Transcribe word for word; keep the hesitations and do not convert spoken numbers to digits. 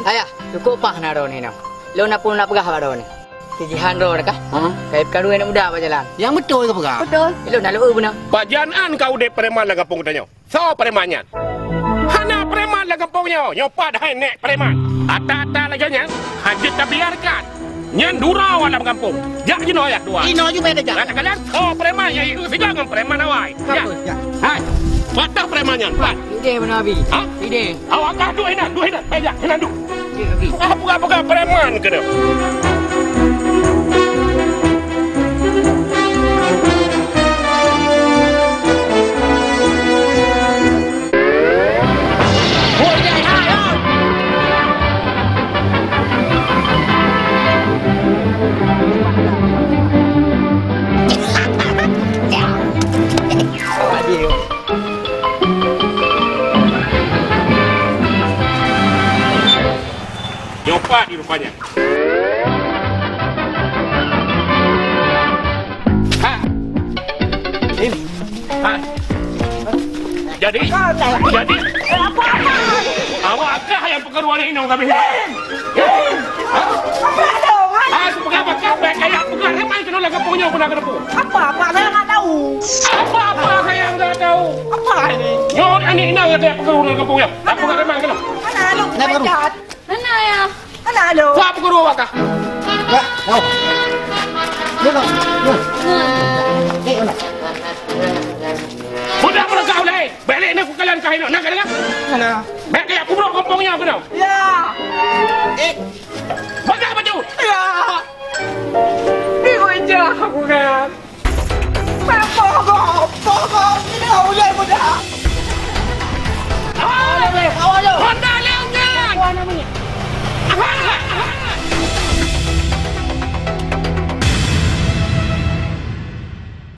Ayah, cukup paih na droeneuh inoe. Lôn na peue lôn peugah bak droeneuh. Keu Jihan droeneuh kah? Ha? Kayém karu aneuk muda bak jalan. Nyang beutôi kapeugah? Beutôi. Lôn na lôn beuna. Pajan an ka udeb preman lam gampông tanyoe? Soe preman nyan? Hana preman lam gampông nyoe. Nyoe pat hai nèk preman. Ata-ata lagèe nyan hana jeuet tabiarkan. Nyan dura awak lam gampông. Jak jinoe ayah dua. Inoe ju beda jak. Kata kalian, soe preman nyang ieu sigoe ngon preman awai. Ya. Hai. Pat preman nyan, pat. Idéh beuna, Abi. Ha? Idéh. Awak kah duek inan, duek inan. Hai, jak, inan duek. Ya, Abi. Ah, bukan, bukan preman kena. Nyoe pat di rupanya. Ha. Im. Ha. Jadi, jadi, awak kah nyang peukeureuh aneuk inong kami? Ha? Ha, aku peugah-peugah, bèk kaya peugah, ramai keunoe lam gampông nyoe, peue na keuneuk peue? Apa, Pak? Saya nggak tahu. Apa, apa saya nggak tahu? Apa ini? Nyoe aneuk inong nyang peukeureuh lam gampông nyoe. Apa peugah ramai keunoe? Mana lu? Kenapa, Rum? Macet. Hana, Ayah. Hana lôn. Wah, peukeureuh awak kah? Wah, no. Ni, no. Ni. Eh, mana? Budak meureuka ulèe. Bèk lé neuk keukalon kah inoe. Na ka deungö? Hana. Bèk kaya kubrok gampông nyoe keunoe. Ya. Eh. Buka baju. Ya. Ibu ija aku kah?